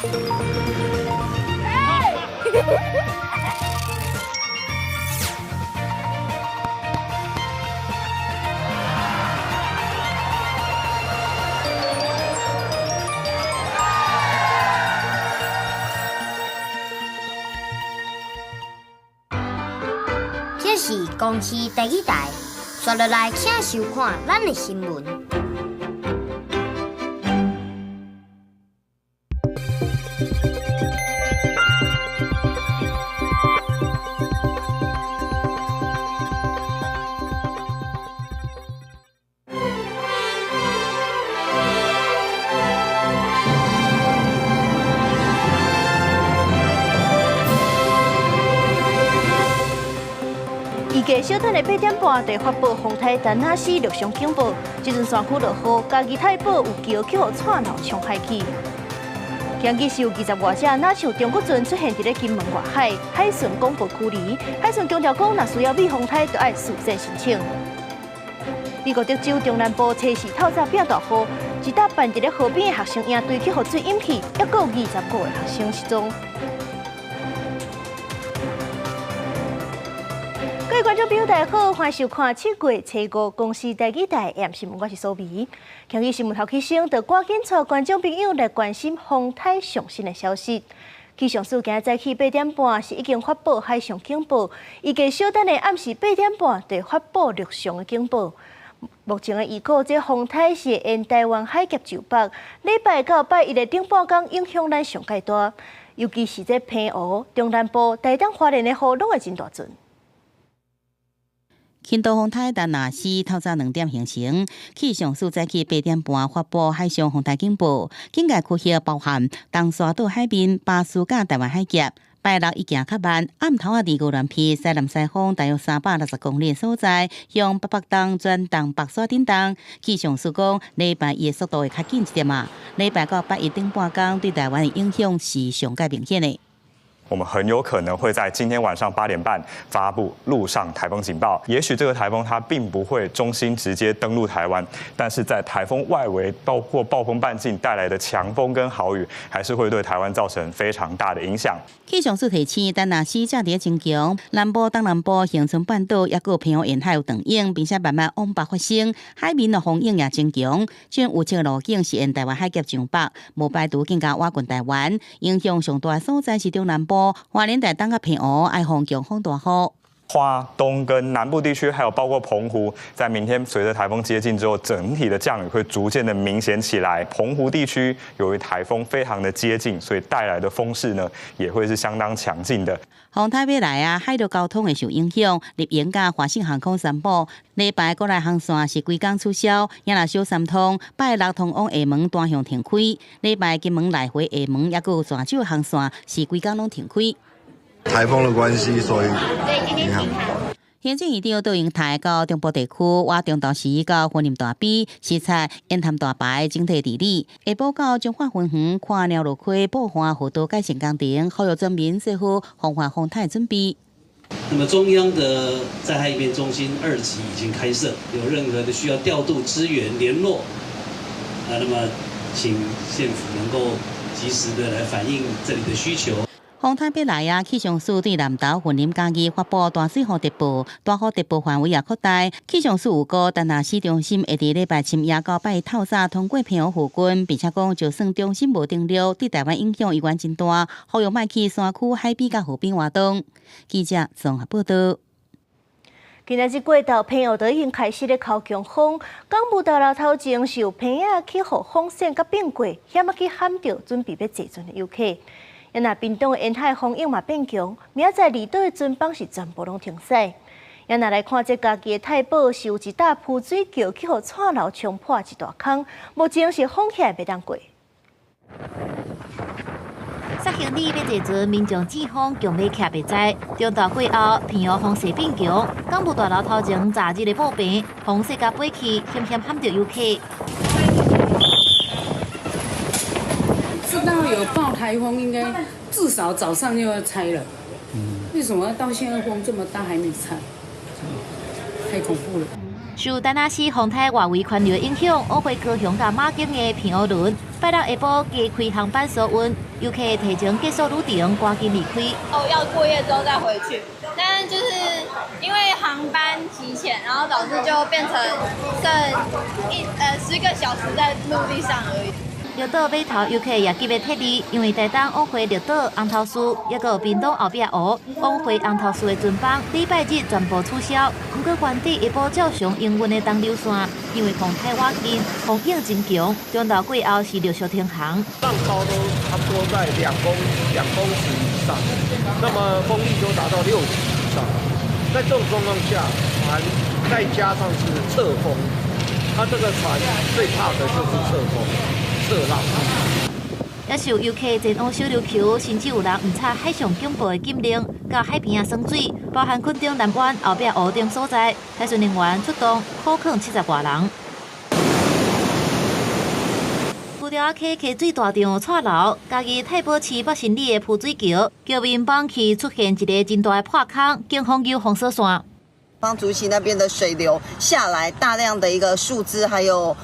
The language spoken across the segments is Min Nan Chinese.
這是公視第一台，紲落來請收看咱的新聞。預計小等的八點半就發布風颱陳那斯陸上警報，這陣山區落雨，嘉義太保有橋去予掣流沖海去。今日是有二十外隻若像中國船出現佇咧金門外海，海巡廣播驅離。海巡強調講，若需要避風颱，就愛事先申請。美國德州中南部初四透早變大雨，一搭辦佇咧河邊的學生營隊去予水淹去，猶閣有25個學生失蹤。各位觀眾朋友，大家好，歡迎收看7月初五公視台語台AM新聞，我是蘇眉。今日新聞頭起先，就趕緊帶觀眾朋友來關心風颱上新的消息。氣象署今日早起八點半是已經發布海上警報，預計小等下暗時八點半就發布陸上的警報。目前的預估，這風颱是沿台灣海峽就北，禮拜到拜一的頂半工影響咱上蓋大，尤其是這澎湖、中南部、台東、花蓮的雨攏會真大陣。輕度風颱陳那斯透早2點形成，氣象署早起8點半發布海上風颱警報，警戒區域包含東沙島海面、巴士佮台灣海峽。拜六伊行較慢，暗頭仔佇宜蘭區西南西方大約360公里的所在，向北北東轉東北沙頂東。氣象署講，禮拜一的速度會較緊一點仔。禮拜到拜一頂半工對台灣的影響是上蓋明顯的。我們很有可能會在今天晚上8點半發布陸上颱風警報。也許這個颱風它並不會中心直接登陸台灣，但是在颱風外圍包括暴風半徑帶來的強風跟豪雨，還是會對台灣造成非常大的影響。氣象署提醒，陳那斯正佇增強，南部、東南部、恆春半島抑閣澎湖沿海有長湧，並且慢慢往北發生，海面的風湧也增強。這預測路徑是沿台灣海峽上北，無排除更加倚近台灣，影響上大的所在是中南部。花蓮台東佮澎湖愛防強風大雨。花東跟南部地區，還有包括澎湖，在明天隨着颱風接近之後，整體的降雨會逐漸的明顯起來。澎湖地區由於颱風非常的接近，所以帶來的風勢呢，也會是相當強勁的。風颱欲來啊，海陸交通會受影響。立榮佮華信航空宣布，禮拜國內航線是規工取消，也若小三通，拜六通往廈門單向停開。禮拜金門來回廈門，抑閣有泉州航線是規工攏停開。颱風的關係，所以影響。行政院長杜英台到中部地區，倚中晝時到雲林大埤視察淹潭大壩整體治理，下晡到彰化分園看鳥落溪布岸河道改善工程，呼籲全民做好防範風颱準備。那麼中央的災害應變中心2級已經開設，有任何的需要調度支援聯絡，啊，那麼請縣府能夠及時的來反映這裡的需求。風颱欲來啊！氣象署對南投、雲林、嘉義發布大水雨特報，大雨特報範圍也擴大。氣象署有估，陳那斯中心會佇禮拜深夜到拜一透早通過澎湖附近，並且講，就算中心無登陸，對台灣影響依然真大，呼籲莫去山區、海邊佮河邊活動。記者綜合報導。今仔日過晝，澎湖就已經開始咧吹強風，港務大樓頭前是有棚仔去予風扇佮變過，險仔去撼著準備欲坐船的遊客。若屏東的沿海風湧嘛變強，明仔載離島的船班是全部攏停駛。若來看這嘉義的太保是有一搭浮水橋去予掣流沖破一大空，目前是封起來袂當過。雪行李欲坐船，民眾見風強欲徛袂知。中晝過後，澎湖風勢變強，港務大樓頭前昨日的布棚，風勢共飛去，險險撼著遊客。知道有報颱風，應該至少早上就要拆了。為什麼到現在風這麼大還沒拆？太恐怖了。受丹那斯風颱外圍環流影響，往回高雄佮馬景的平歐輪，拜六下晡加開航班疏運，遊客提前結束旅程，趕緊離開。哦，要過夜之後再回去，但是就是因為航班提前，然後導致就變成剩10個小時在陸地上而已。綠島碼頭遊客也急欲撤離，因為台東往回綠島紅頭嶼，抑閣有屏東後壁湖往回紅頭嶼的船班，禮拜日全部取消。毋過原底下晡照常營運的東流線，因為風太倚近，風湧真強，中晝過後是陸續停航。浪高都差不多在2公尺以上，那麼風力都達到6級以上。在這種狀況下，船再加上是側風，它這個船最怕的就是側風。也受遊客前往小琉球，甚至有人毋睬海上警報的禁令，到海邊仔耍水，包含墾丁南灣後壁湖等所在，海巡人員出動，苦勸70外人。舊寮仔溪溪水大漲，掣流，嘉義太保市北新里的浮水橋橋面崩去，出現一个真大的破空，警方有封鎖線。方竹溪那邊的水流下來，大量的一個樹枝，還有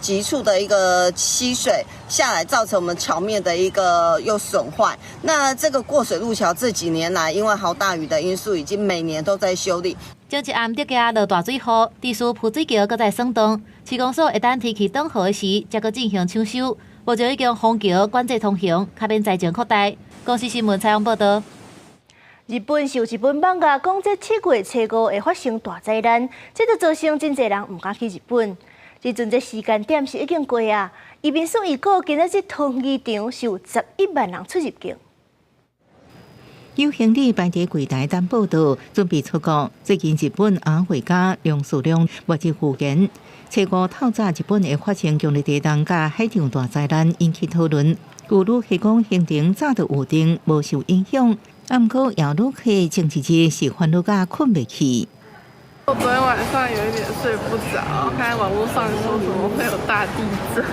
急速的一個溪水下來，造成我們橋面的一個又損壞。那這個過水路橋這幾年來，因為豪大雨的因素，已經每年都在修理。前一暗得加落大水雨，致使浮水橋閣再損斷。市公所會等天氣轉好時，才閣進行搶修。目前已經封橋管制通行，較免災情擴大。公視新聞採訪報導。日本是有一本網頁講，這7月初5會發生大災難，這就造成真濟人毋敢去日本。這陣這時間點是已經過啊，移民署預估今仔日桃園機場是有11萬人出入境。有行李擺佇櫃台等報到，準備出國。最近日本阿回家梁數量末日預言，初五透早日本會發生強烈地動佮海上大災難，引起討論。有旅客講行程早就預定，無受影響。毋過有旅客前一日是煩惱甲睏袂去。我昨天晚上有一點睡不着，看網絡上說什麼會有大地震，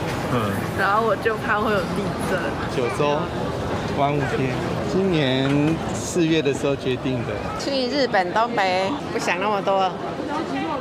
然後我就怕會有地震。9州玩5天，今年4月的時候決定的。去日本東北，不想那麼多，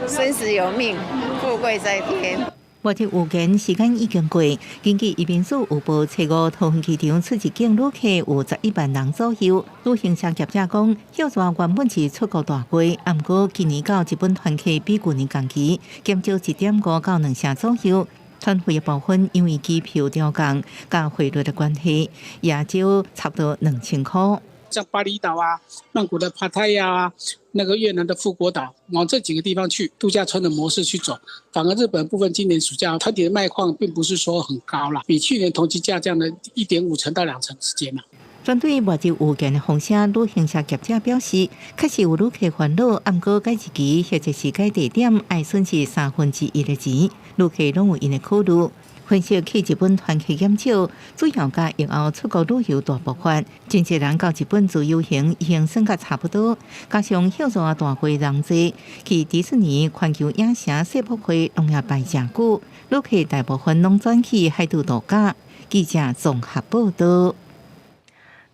生死有命，富貴在天。末日預言時間已經過，根據移民署有報，初五桃園機場出入境旅客有11萬人左右。旅行社業者講，歇熱原本是出國大季，毋過今年到日本團客比舊年同期減少1.5到2成左右。團費的部分因為機票調降佮匯率的關係，也少差不多2000箍。像巴厘島啊、曼谷的帕泰亞啊、那個越南的富國島，往這幾個地方去度假村的模式去走，反而日本部分今年暑假團體的賣況並不是說很高啦，比去年同期下降了1.5成到2成之間啦。針對末日預言的風聲，旅行社業者表示，確實有旅客煩惱，毋過改日期或者是改地點，愛損失1/3的錢，旅客攏有𪜶的考慮。分析去日本團客減少，主要佮疫後出國旅遊大爆發，真濟人到日本自由行已經算甲差不多，加上歇熱大季人濟，去迪士尼、環球影城、世博會攏也排誠久，旅客大部分攏轉去海島度假。記者綜合報道。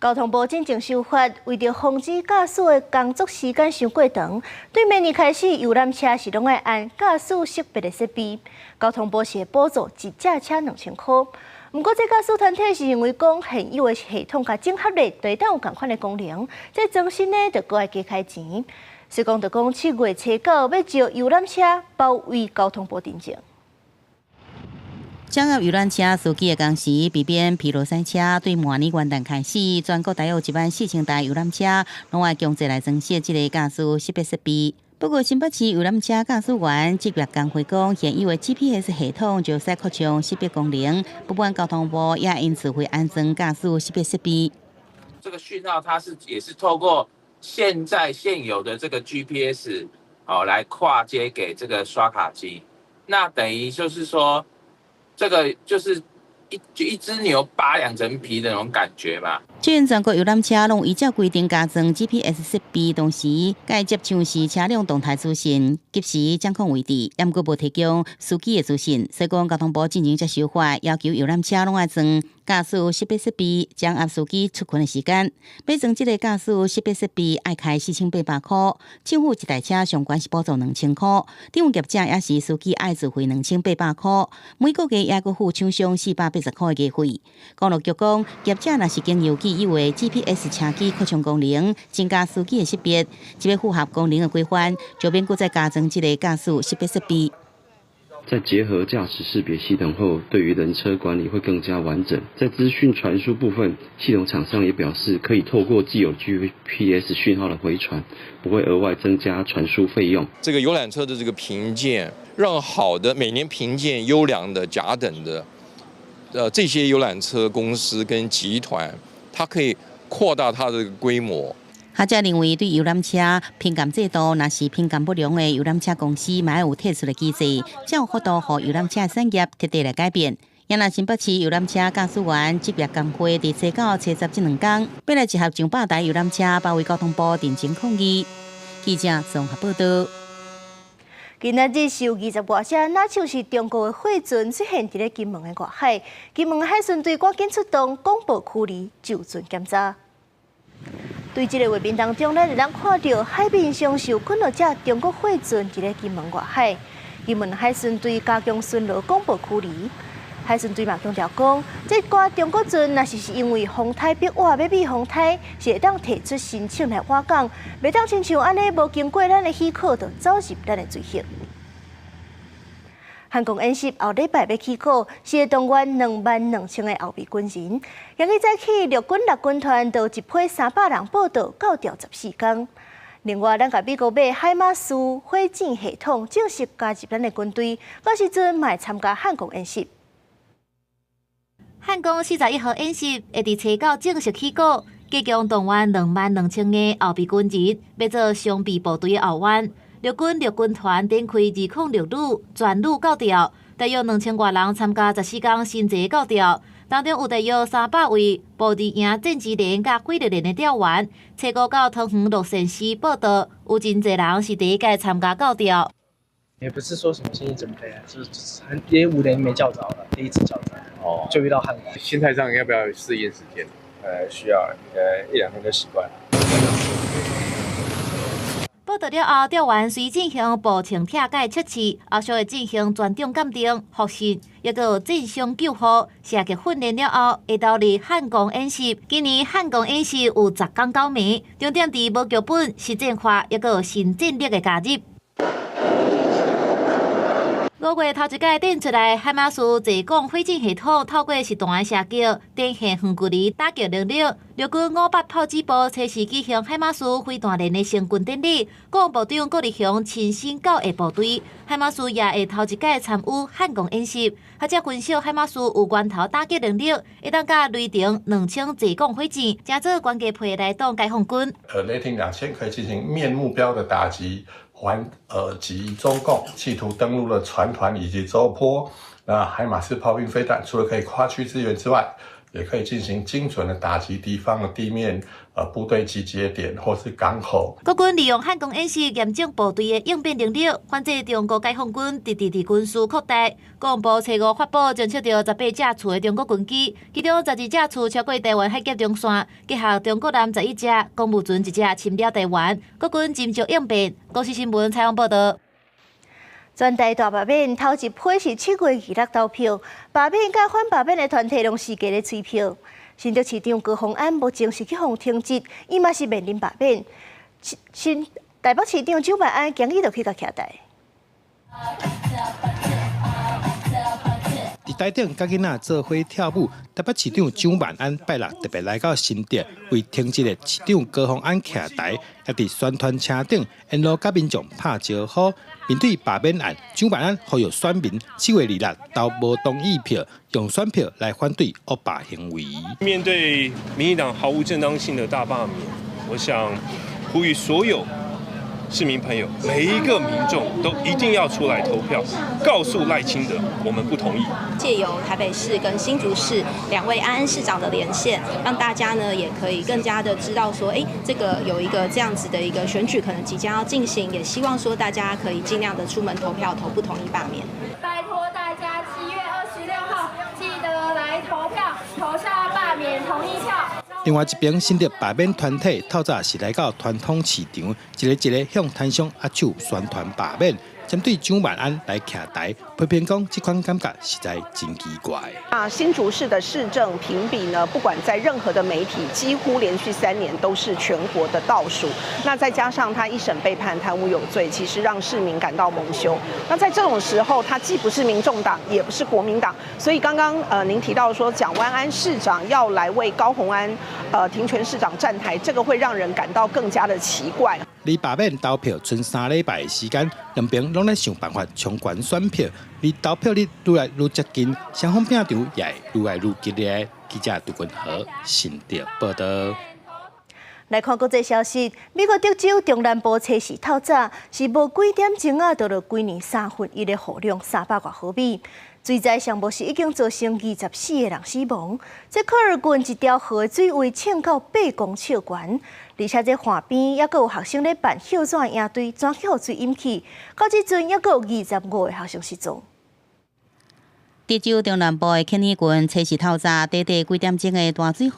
交通部進前修法，為著防止駕駛的工作時間傷過長，對明年開始遊覽車是攏愛按駕駛識別的設備。交通部是會補助一架車2000箍。毋過，這駕駛團體是認為講現有的系統較整合咧，對當有仝款的功能，這裝新的就閣愛加開錢。所以講，就講7月初9欲招遊覽車包圍交通部認證。掌握遊覽車司機的工時，避免疲勞賽車。對明年元旦開始，全國大約1萬4千台遊覽車，攏愛強制來裝設這個駕駛識別設備。不過，新北市遊覽車駕駛員職業工會講，現有的 GPS 系統就使擴充識別功能，不過交通部也因此會安裝駕駛識別設備。這個訊號它是也是透過現在現有的這個 GPS 哦來跨接給這個刷卡機，那等於就是說，這個就是一隻牛扒兩層皮的那種感覺嘛。雖然全國遊覽車攏依照規定加裝 GPS 設備，同時該接像是車輛動態資訊，及時掌控位置，毋過無提供司機的資訊。所以講交通部進前才修法，要求遊覽車攏愛裝駕駛識別設備，掌握司機出勤的時間。欲裝這个駕駛識別設備，愛開4800箍，政府一台車上懸是補助2000箍，營運業者抑是司機愛自費2800箍，每個月抑閣付廠商480箍的月費。公路局講，業者若是經由既有的 GPS 車機擴充功能，增加司機的識別，這欲符合功能的規範，就免閣再加裝這个駕駛識別設備。在結合駕駛識別系統後，對於人車管理會更加完整。在資訊傳輸部分，系統廠商也表示可以透過既有 GPS 訊號的回傳，不會額外增加傳輸費用。這個遊覽車的這個評鑑，讓好的每年評鑑優良的甲等的，這些遊覽車公司跟集團，它可以擴大它的規模。學者認為，對遊覽車評鑑制度，若是評鑑不良的遊覽車公司，嘛愛有退出的機制，才有法度予遊覽車產業徹底來改變。也若新北市遊覽車駕駛員職業工會佇初九、初十這兩工，欲來集合上百台遊覽車，包圍交通部陳情抗議。記者綜合報道。今仔日是有20外隻，若像是中國的貨船出現佇咧金門的外海，金門海巡隊趕緊出動，廣播驅離，就船檢查。對這个畫面當中，咱會當看著海面上是有幾若隻中國貨船佇咧金門外海。金門海巡隊加強巡邏，廣播驅離。海巡隊嘛強調講，這掛中國船若是因為風颱逼倚欲避風颱，是會當提出申請來倚港，袂當親像按呢無經過咱的許可就走入咱的水域。漢光演習後禮拜欲起鼓，是會動員22,000个後備軍人。今日早起陸軍六軍團就一批300人報到，到調14工。另外，咱共美國買海馬斯火箭系統正式加入咱的軍隊，到時陣嘛會參加漢光演習。漢光41號演習會佇初九正式起鼓，加強動員22,000个後備軍人，欲做常備部隊的後援。陸軍六軍團展開206旅全旅教調，大約2000外人參加14工新制教調，當中有大約300位步二營戰機連佮火力連的調員。初五到桃園樂善寺報到，有真濟人是第一屆參加教調。也不是說什麼心理準備啊，就是連5年沒教召了，第一次教召，哦，就遇到漢光。心態上要不要適應時間？需要，應該一兩天就習慣了。報到了後，調員隨進行步槍拆解測試，後續會進行專長鑑定、複習，抑閣有戰傷救護、射擊訓練了後，會投入漢光演習。今年漢光演習有10工九暝，重點佇無劇本、實戰化，抑閣有新戰力的加入。5月頭一擺展出來，海馬斯濟港火箭系統透過實彈射擊，展現遠距離打擊能力。陸軍58炮指部測試舉行海馬斯飛彈連的成軍典禮，國防部長郭立雄親身教育部隊。海馬斯也會頭一擺參與漢光演習，學者分析海馬斯有源頭打擊能力，會當佮雷霆2000濟港火箭，成做關鍵配來擋解放軍。雷霆2000可以進行面目標的打擊。還擊中共企圖登陸的船團以及舟波，那海馬斯炮兵飛彈除了可以跨區支援之外，也可以進行精準的打擊敵方的地面部隊集結點或是港口。國軍利用漢光演習驗證部隊的應變能力，反制中國解放軍直直佇軍事擴大。國防部初五發布偵測著18架次的中國軍機，其中12架次超過臺灣海峽中線，擊下中國艦11隻，公務船1隻侵擾臺灣。國軍盡速應變。公視新聞採訪報道。全台大罷免頭一批是7月26投票，罷免佮反罷免的團體攏四界咧催票。新竹市長高虹安目前是去予停職，伊嘛是面臨罷免。新台北市長蔣萬安今日就去共徛台。佇台頂佮囡仔做伙跳舞，台北市長蔣萬安拜六特別來到新竹，為停職的市長高虹安徛台，也佇宣傳車頂沿路佮民眾拍招呼。面對罷免案，蔣萬安呼籲選民7月26投無同意票，用選票來反對惡霸行為。面對民進黨毫無正當性的大罷免，我想呼籲所有市民朋友，每一個民眾都一定要出來投票，告訴賴清德，我們不同意。借由台北市跟新竹市兩位安安市長的連線，讓大家呢也可以更加的知道說，哎，這個有一個這樣子的一個選舉可能即將要進行，也希望說大家可以盡量的出門投票，投不同意罷免。拜託大家7月26號記得來投票，投下罷免同意票。另外一邊，新竹罷免團體透早是來到傳統市場，一個一個向攤商握手宣傳罷免。針對蔣萬安來徛台，批評講這款感覺實在真奇怪。啊，新竹市的市政評比呢，不管在任何的媒體，幾乎連續3年都是全國的倒數。那再加上他一審被判貪污有罪，其實讓市民感到蒙羞。那在這種時候，他既不是民眾黨，也不是國民黨，所以剛剛您提到說蔣萬安市長要來為高虹安停權市長站台，這個會讓人感到更加的奇怪。離罷免投票賰3禮拜的時間，兩邊攏咧想辦法衝關選票。離投票日愈來愈接近，雙方拚場也會愈來愈激烈。記者杜君和新竹報道。來看國際消息，美國德州中南部初四透早是無幾點鐘仔，就落幾年三分一的雨量300外毫米。水災上無是已經造成24個人死亡。這科爾郡一條河的水位衝到8公尺懸，而且這岸邊猶閣有學生咧辦歇紙營隊，全予水淹去。到這陣猶閣有25個學生失蹤。德州中南部的肯尼郡，初四透早短短幾點鐘的大水雨，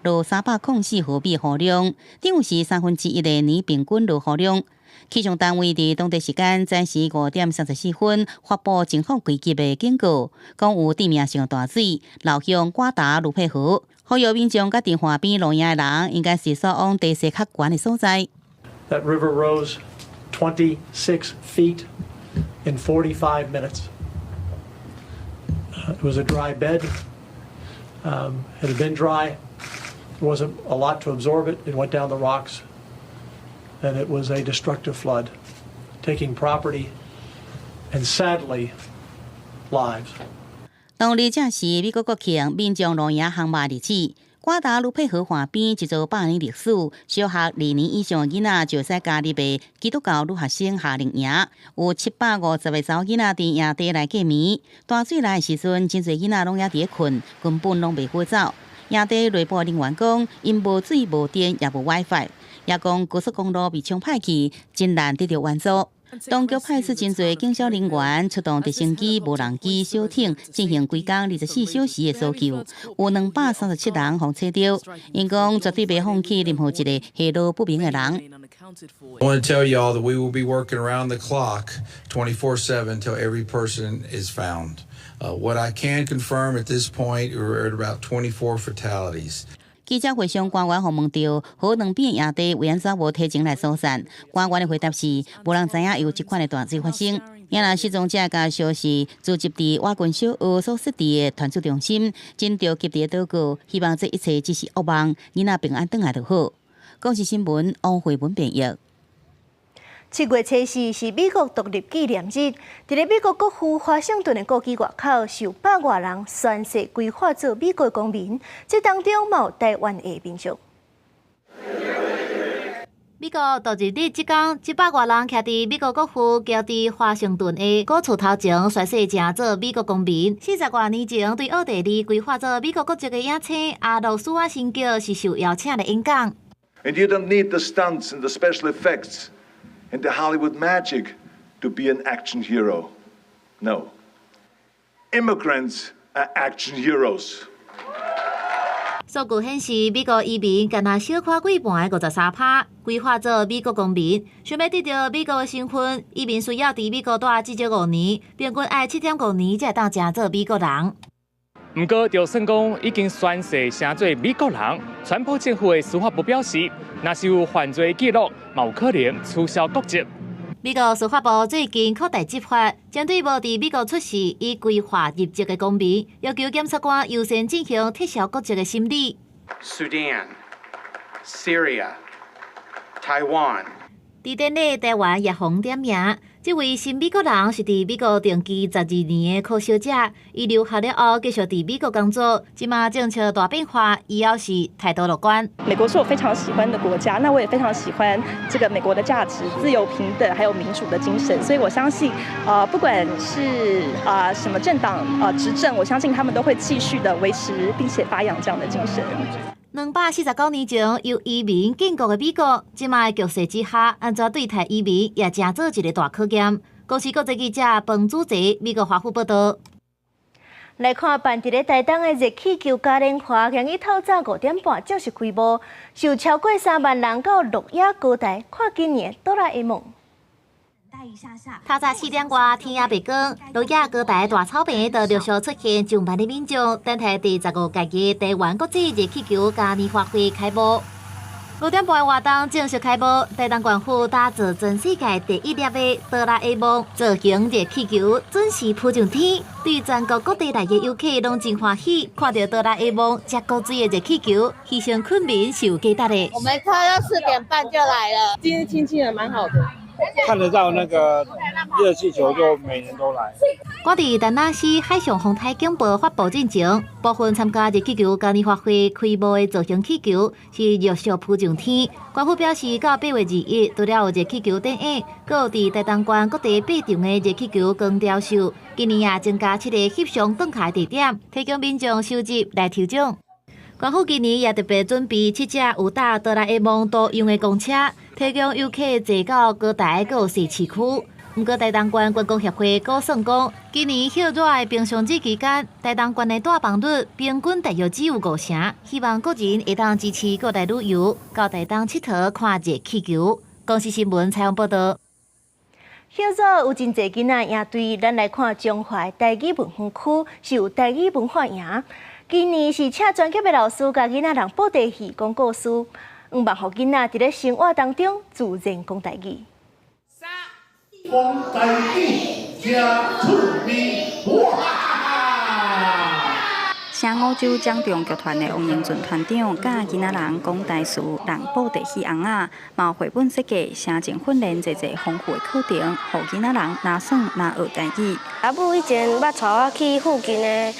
落304毫米雨量，等於是三分之一的年平均落雨量。氣象單位佇當地時間早時5點34分發布政府危急的警告，講有致命性大水流向瓜達盧佩河，呼籲民眾佮佇岸邊露營的人應該是速往地勢較懸的所在。 That river rose 26 feet in 45 minutes. It was a dry bed. It had been dry. There wasn't a lot to absorb it. It went down the rocks. And it was a destructive flood, taking property and sadly, lives. 當日正是美國國慶民眾露營項目日子，瓜達盧佩河岸邊一座百年歷史小學二年以上的囡仔就會使加入的基督教女學生夏令營，有750個查某囡仔佇營地內過暝。大水來的時陣，真濟囡仔攏猶佇咧睏，根本攏袂赴走。營地內部人員講，𪜶無水無電也無 WiFi，也講高速公路被沖歹去，真難得著援助。當局派出真濟警消人員出動直升機、無人機、小艇進行規工24小時的搜救，有237人予揣著。𪜶講絕對袂放棄任何一個下落不明的人。 I want to tell you all that we will be working around the clock 24/7 till every person is found. What I can confirm at this point, we're at about 24 fatalities. 記者會上，官員予問著河兩邊營地為按怎無提前來疏散？官員的回答是：無人知影有這款的大水發生。也若失蹤者家屬是聚集佇瓦郡小學所設置的團聚中心，真著急佇禱告，希望這一切只是噩夢，囡仔平安轉來就好。公視新聞王慧文編譯。7月初四是美國獨立紀念日，佇咧美國國父華盛頓的故居外口，是有百外人宣誓歸化做美國公民，這當中嘛有台灣的民眾。美國獨立日這工，一百外人徛佇美國國父喬治華盛頓的古厝頭前宣誓成做美國公民。40外年前對奧地利歸化做美國國籍的影星阿諾舒瓦辛格是受邀請來演講。 And you don't need the stunts and the special effects and the Hollywood magic to be an action hero. No. Immigrants are action heroes. 數據顯示，美國移民干焦小可過半的53趴，歸化做美國公民。想欲得著美國的身份，移民需要佇美國蹛至少5年，平均愛7.5年才會當成做美國人。毋過，就算講已經宣誓成做美國人，川普政府的司法部表示，若是有犯罪記錄，嘛有可能取消國籍。美國司法部最近擴大執法，針對無佇美國出世已歸化入籍的公民，要求檢察官優先進行撤銷國籍的審理。 Sudan, Syria, Taiwan。佇典禮，台灣也予點名，這位新美國人是佇美國定居12年的柯小姐，伊留學了後繼續佇美國工作，這馬政策大變化，伊猶是態度樂觀。美國是我非常喜歡的國家，那我也非常喜歡這個美國的價值、自由、平等，還有民主的精神，所以我相信，不管是什麼政黨執政，我相信他們都會繼續的維持並且發揚這樣的精神。249年前由移民建國的美國，這馬局勢之下，按怎對待移民也成做一個大考驗。公視國際記者彭祖澤美國華府報道。來看辦佇咧台東的熱氣球嘉年華，今日透早5點半正式開幕，有超過3萬人到鹿野高台看今年哆啦 A 夢。透早4點外，天猶未光，鹿野高台大草坪就陸續出現上萬的民眾，等待第15屆的台灣國際熱氣球嘉年華會開幕。5點半活動正式開幕，台東縣府打造全世界第一粒的哆啦 A 夢造型熱氣球，準時浮上天，對全國各地來的遊客攏真歡喜。看著哆啦 A 夢這古錐的熱氣球，犧牲睏眠是有價值的。我們差不多4點半就來了，今天天氣也蠻好的。看得到那個熱氣球，就每年都來。我佇田納西海上風台警報發布進前，部分參加熱氣球嘉年華會開幕的造型氣球是陸續浮上天。官府表示，到8月21，除了有熱氣球展演，閣有佇台東縣各地8場的熱氣球光雕秀。今年也增加7個翕相打卡地點，提供民眾收集來抽獎。官府今年也特別準備7隻有搭哆啦 A 夢圖樣的公車，提供遊客坐到高台閣有踅市區。毋過台東縣觀光協會估算講，今年熱熱的平常日期間，台東縣的帶房率平均大約只有5成。希望國人會當支持過來旅遊，到台東𨑨迌看熱氣球。公視新聞採訪報道。小早有真濟囡仔營隊，咱來看彰化台語文園區是有台語文化營。今年是請專業的老師共囡仔人布袋戲講故事，向望予囡仔佇咧生活當中自然講台語。講台語，誠趣味，哇！聲五洲掌中劇團的王英俊團長教囡仔人講台詞、弄布袋戲尪仔，嘛有繪本設計、聲情訓練，濟濟豐富的課程，予囡仔人若耍若學台語。阿母以前捌帶我去附近的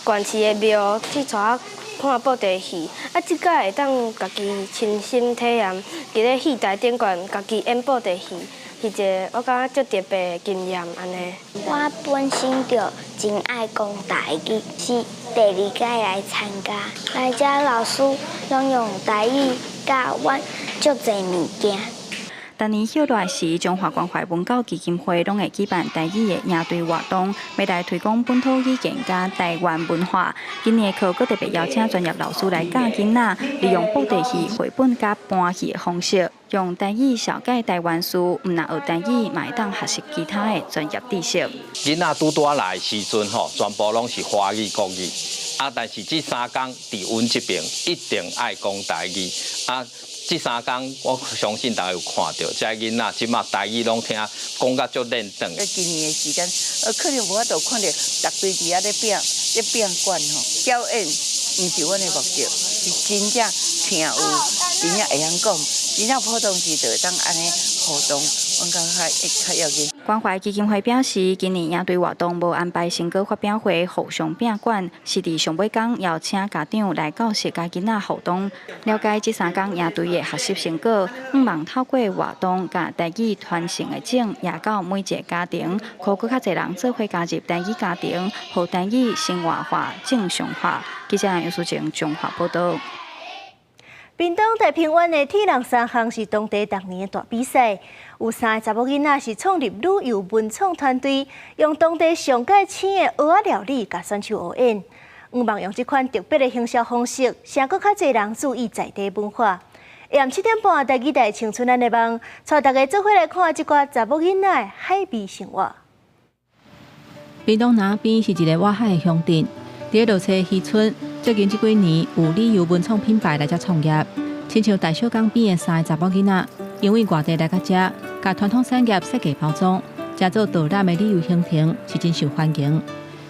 縣市的廟去帶我看布袋戲，啊，這擺會當家己親身體驗，佇咧戲台頂懸家己演布袋戲，是一个我感覺足特別的經驗按呢。我本身就真愛講台語，是第二屆來參加，來遮老師攏用台語教阮足濟物件。逐年熱熱時，彰化關懷文教基金會攏會舉辦台語的營隊活動，欲來推廣本土語言佮台灣文化。今年的課閣特別邀請專業老師來教囡仔，利用布袋戲、繪本佮搬戲的方式，用台語紹介台灣事，毋但學台語，嘛會當學習其他的專業知識。囡仔拄拄仔來的時陣吼，全部攏是華語國語，啊，但是這三工佇阮這邊一定愛講台語，啊。這三工我相信大家有看著，這囡仔這馬台語攏聽講甲足輪轉。今年的時間，可能無法度看著逐隊佇遐咧拼咧拼管吼，表演毋是阮的目的，是真正聽有，真正會曉講，真正普通時就會當按呢互動，阮感覺較較要緊。關懷基金會表示，今年營隊活動無安排成果發表會，互相拼管，是佇上尾工邀請家長來教室佮囡仔互動，了解這三工營隊的學習成果，向望透過活動，共台語傳承的種，也到每一个家庭，予閣較濟人做伙加入台語家庭，予台語生活化、正常化。記者楊淑靜彰化報道。屏東太平灣的鐵人三項是當地逐年的大比賽，有三个查某囡仔是創立旅遊文創團隊，用當地上蓋鮮的蚵仔料理共選手學演，向望用這款特別的行銷方式，吸閣較濟人注意在地文化。下暗7點半，台語台青春咱的夢，帶大家做伙來看這寡查某囡仔的海味生活。屏東南邊是一个外海的鄉鎮，佇咧落冊漁村，最近這幾年有旅遊文創品牌來遮創業，親像大小港邊的三个查某囡仔，因為外地來到遮，共傳統產業設計包裝，成做導覽的旅遊行程，是真受歡迎。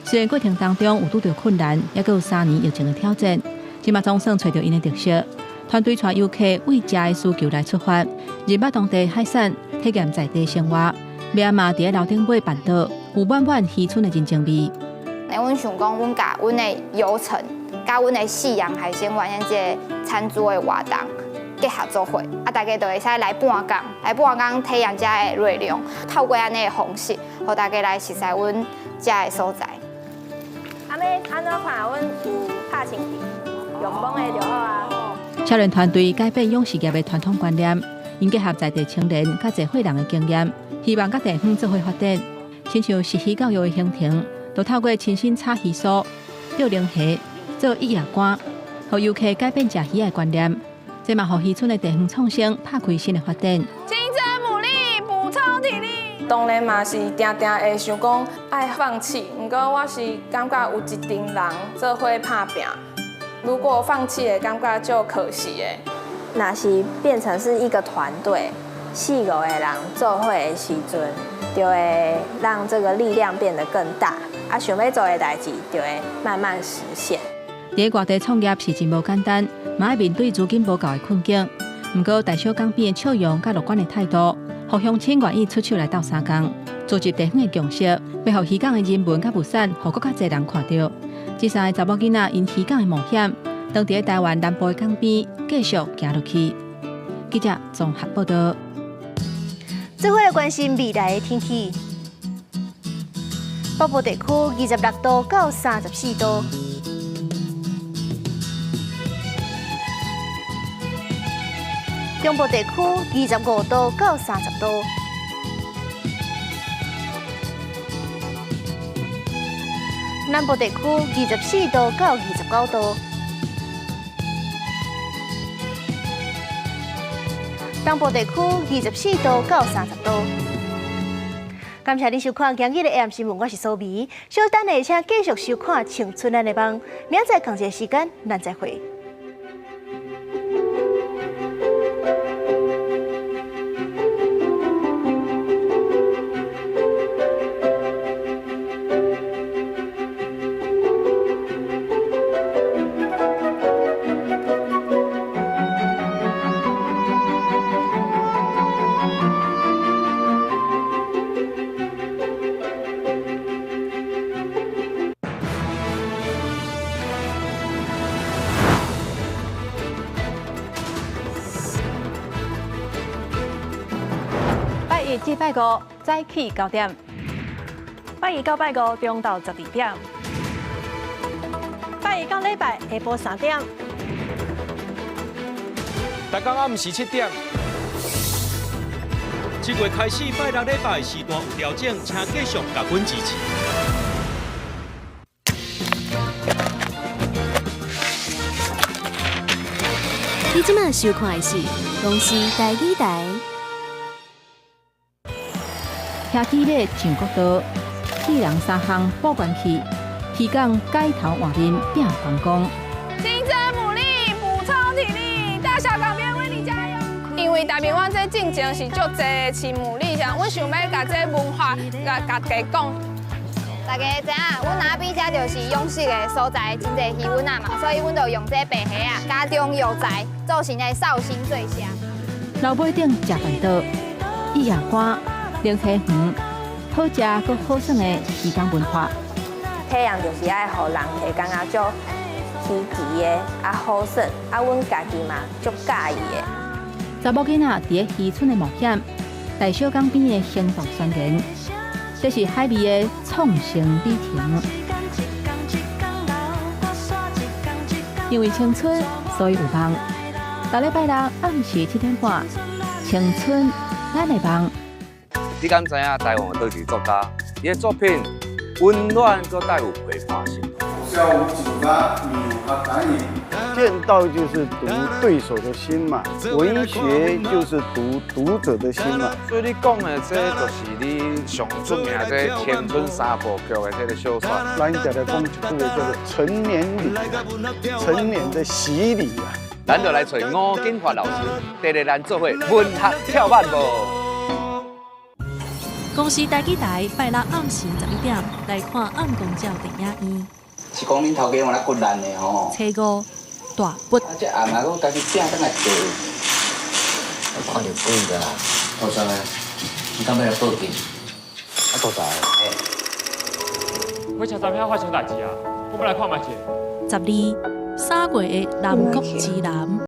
雖然過程當中有拄著困難，猶閣有3年疫情的挑戰，這馬總算揣著𪜶的特色。團隊帶遊客為食的需求來出發，認捌當地海產，體驗在地生活。尾仔嘛佇咧樓頂尾辦桌，有滿滿漁村的人情味。阮想講，阮共阮的遊程，佮阮的夕陽海鮮晚宴這个餐桌的活動結合做伙，啊，大家就會使來半工，來半工體驗遮的內容，透過按呢的方式，予大家來熟悉阮遮的所在。啊，欲按怎看？阮有拍清氣，用摸的就好啊。少年團隊改變養殖業的傳統觀念，𪜶結合在地青年佮濟歲人的經驗，希望佮地方做伙發展，親像食魚教育的行程，就透過親身插魚鬚、釣龍蝦、做一夜竿，予遊客改變食魚的觀念。這嘛，予漁村的地方創生拍開新的發展。清蒸牡蠣補充體力。當然嘛是定定會想講愛放棄，毋過我是感覺有一群人做伙拍拚，如果放棄的感覺就可惜的。若是變成是一個團隊，四五個人做伙的時陣，就會讓這個力量變得更大。啊，想欲做的代誌就會慢慢實現。佇外地創業是真無簡單，嘛愛面對資金無夠的困境。毋過大小港邊的笑容佮樂觀的態度，予鄉親願意出手來鬥相共，組織地方的共識，欲予漁港的人文佮物產，予閣較濟人看著。這三個查某囡仔𪜶漁港的冒險，當佇咧台灣南部的港邊繼續行落去。記者綜合報導。最後來關心未來的天氣，北部地區26度到34度。中部地區25度到30度，南部地區24度到29度，東部地區24度到30度。感謝您收看今日的 AM 新聞，我是蘇美。稍等下，請繼續收看《青春咱的夢》，明仔載仝一个時間，咱再會。拜一至拜五早起9點，拜一到拜五中晝12點，拜一到禮拜下晡3點，逐工暗時7點。7月開始拜六禮拜時段有調整，請繼續共阮支持。你這馬收看的是公視台語台。騎機咧上國道，鐵人三項報關去，漁港改頭換面變觀光。清蒸牡蠣補充體力，大小港邊為你加油。因為大平灣這進前是足濟飼牡蠣，像阮想欲共這文化共大家講。大家知影，阮那邊遮就是養殖的所在，真濟魚塭仔嘛，所以阮就用這白蝦仔加中藥材做成的紹興醉蝦。老尾頂食飯桌，一夜竿。龍蝦園，好食閣好耍的漁港文化。體驗就是愛予人會感覺足稀奇的，啊好耍，啊阮家己嘛足佮意的。查某囡仔佇咧漁村的冒險，大小港邊的行動宣言，這是海味的創生旅程。因為青春，所以有夢。逐禮拜六暗時7點半，青春咱的夢。你敢知影台灣有佗一个作家？伊的作品溫暖，閣帶有批判性。下午九八，你和台語。劍道就是讀對手的心嘛，文學就是讀讀者的心嘛。所以你講的這就是你上出名這青春三部曲的這個小說。咱常常講一句話叫做成年禮，成年的洗禮啊。咱就來揣吳金發老師，帶領咱做伙文學跳板無。公視台語台拜六暗時11點來看暗光照電影院。是講恁頭家有那骨力的吼。初五大筆。啊，這暗啊，閣家己拼轉來做。我看著鬼啦，老張啊，你敢欲來報警？啊，多謝。火車站遐發生代誌啊，我欲來看覓一下。12，3月的南國之南。